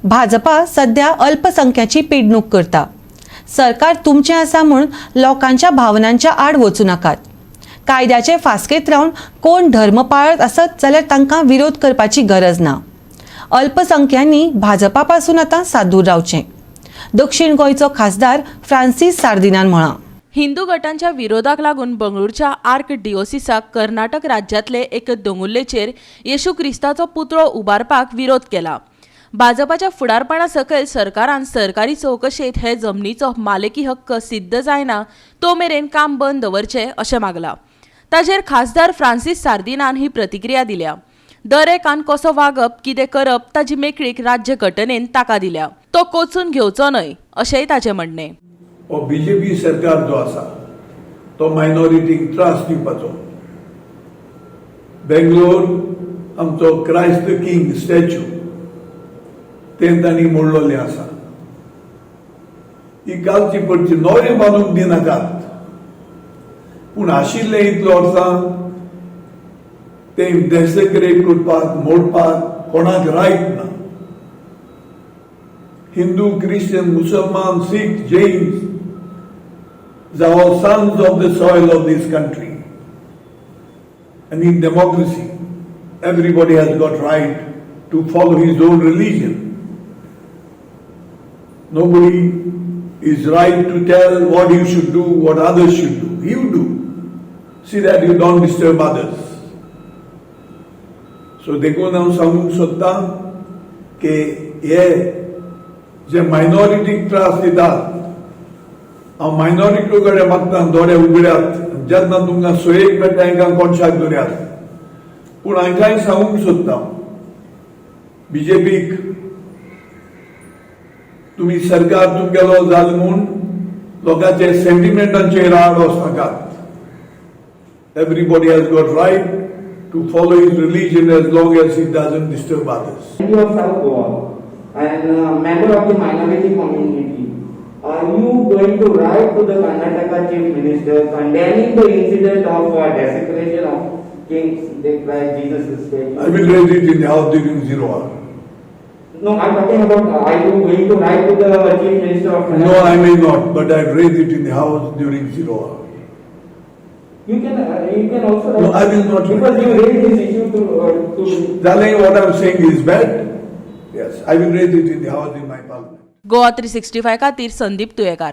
भाजपा सध्या अल्पसंख्याची पिडणूक करता. सरकार तुमचें आसा म्हूण लोकांच्या भावनांच्या आड वचूं नाकात. कायद्याचे फास्केत रावन कोण धर्म पाळत आसत जाल्यार तांकां विरोध करपाची गरज ना. अल्पसंख्यांनी भाजपा पासून आतां सादूर रावचें, दक्षिण गोंयचो खासदार फ्रांसीस सार्दिनान म्हळां. हिंदू गटांच्या विरोधाक लागून बंगळुरूच्या आर्क डिओसिसाक कर्नाटक राज्यांतले एक दोंगुल्लेचेर येशू क्रिस्ताचो पुतळो उबारपाक विरोध केला. भाजपाच्या फुडारपणा सकयल सरकारान सरकारी चवकशेंत हे जमनीचो मालकी हक्क सिद्ध जायना तो मेरेन काम बंद दवरचें अशें मागलां. ताचेर खासदार फ्रांसीस सार्दिनान ही प्रतिक्रिया दिल्या. दर एकान कसो वागप, कितें करप ताची मेकळीक राज्य घटनेन ताका दिल्या, तो कोचून घेवचो न्हय अशेंय ताचें म्हणणें. हो बीजेपी सरकार जो आसा तो मायनॉरिटीक त्रास दिवपाचो. बेंगलोर आमचो क्रायस्ट किंग स्टॅच्यू तें तांणी मोडलेलें आसा. ही कालची पडची नोरे बांदूंक दिनाकात, पूण आशिल्लें इतलो वर्सां तें डेसेक्रेट करपाक, मोडपाक कोणाक रायट ना. हिंदू, क्रिश्चन, मुसलमान, सीख, Jain are all sons of the soil of this country. And in democracy, everybody has got right to follow his own religion. Nobody is right to tell what you should do, what others should do. You do. See that you don't disturb others. So देखून हांव सांगूंक सोदतां की हे जे मायनॉरिटीक त्रास दितात, हांव minority कडेन मागता, दोळे उगड्यात. जेन्ना तुमकां सोयेक मेळटा, हांकां कोनशाक दवरात. पूण हांकांय सांगूंक सोदता, बीजेपीक, तुमी सरकार तुमगेलो जाल म्हूण लोकांचे सेंटिमेंटांचेर आड वचनाकात. Everybody has got right to follow his religion as long as he doesn't disturb others. MP of South Goa and member of the minority community, are you going to write to the Karnataka Chief Minister condemning the incident of desecration of King the Christ Jesus' statue? I will raise it in the House during Zero Hour. No, I'm talking about, are you going to write to the Chief Minister of Karnataka? No, I may not, but I'll raise it in the House during Zero Hour. You can also write. No, I will not. Because you raised this issue to Darling, what I'm saying is bad. Yes, I will raise it in the House in my parliament. Goa 365 खातीर संदीप तुयेकार.